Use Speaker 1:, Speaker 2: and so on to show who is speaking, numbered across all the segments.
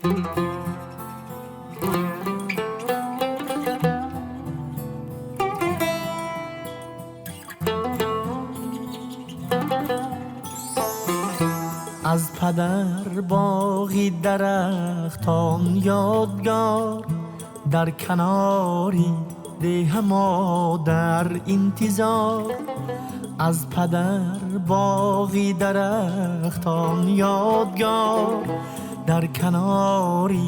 Speaker 1: Аз падар боғи дарахтон ёдгор, дар канори деҳ модар интизор. Аз падар боғи дарахтон ёдгор, дар канори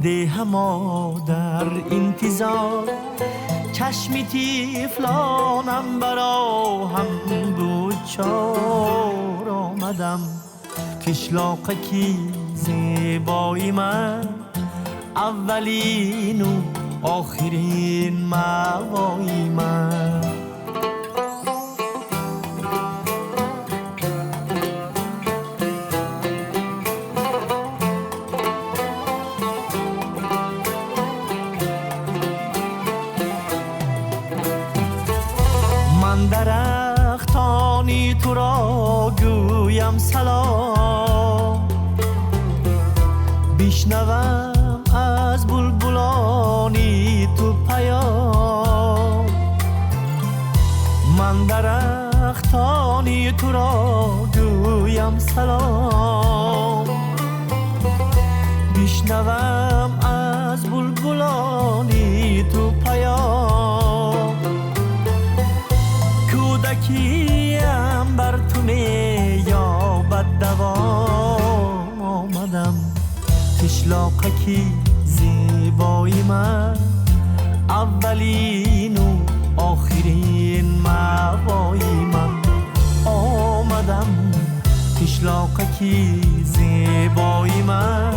Speaker 1: деҳ модар интизор. Чашми тифлонам бароҳам буд чор, омадам қишлоқаки зебои ман, аввалину охирин маъвои ман. Ман дарахтони туро гӯям салом, бишнавам аз булбулони ту паём. Ман дарахтони туро гӯям салом, бишнавам аз булбулони ту паём. Кӯдакиям бар ту меёбад давом, омадам қишлоқаки зебои ман, аввалину охирин маъвои ман. Омадам қишлоқаки зебои ман,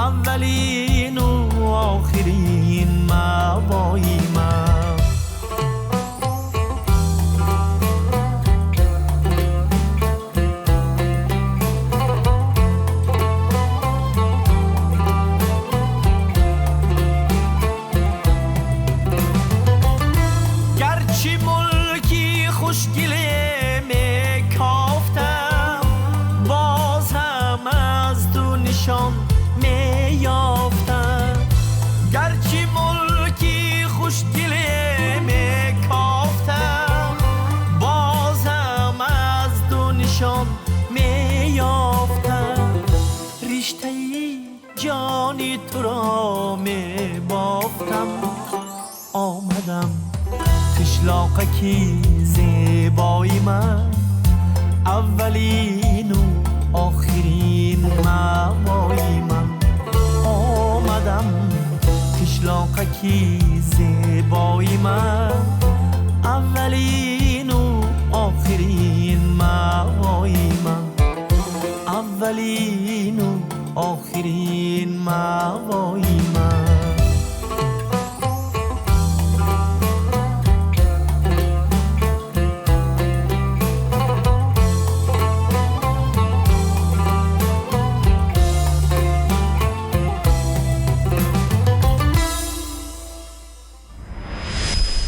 Speaker 1: аввалину охирин маъвои ман. Гарчи мулки хушгиле мекофтам, боз ҳам аз ту нишон меёфтам. Гарчи мулки хушгиле мекофтам, боз ҳам аз ту нишон меёфтам. Риштаи ҷони туро мебофтам, омадам қишлоқаки зебои ман, аввалину охирин маъвои ман. Омадам қишлоқаки зебои ман, аввалину охирин маъвои ман, аввалину охирин маъвои.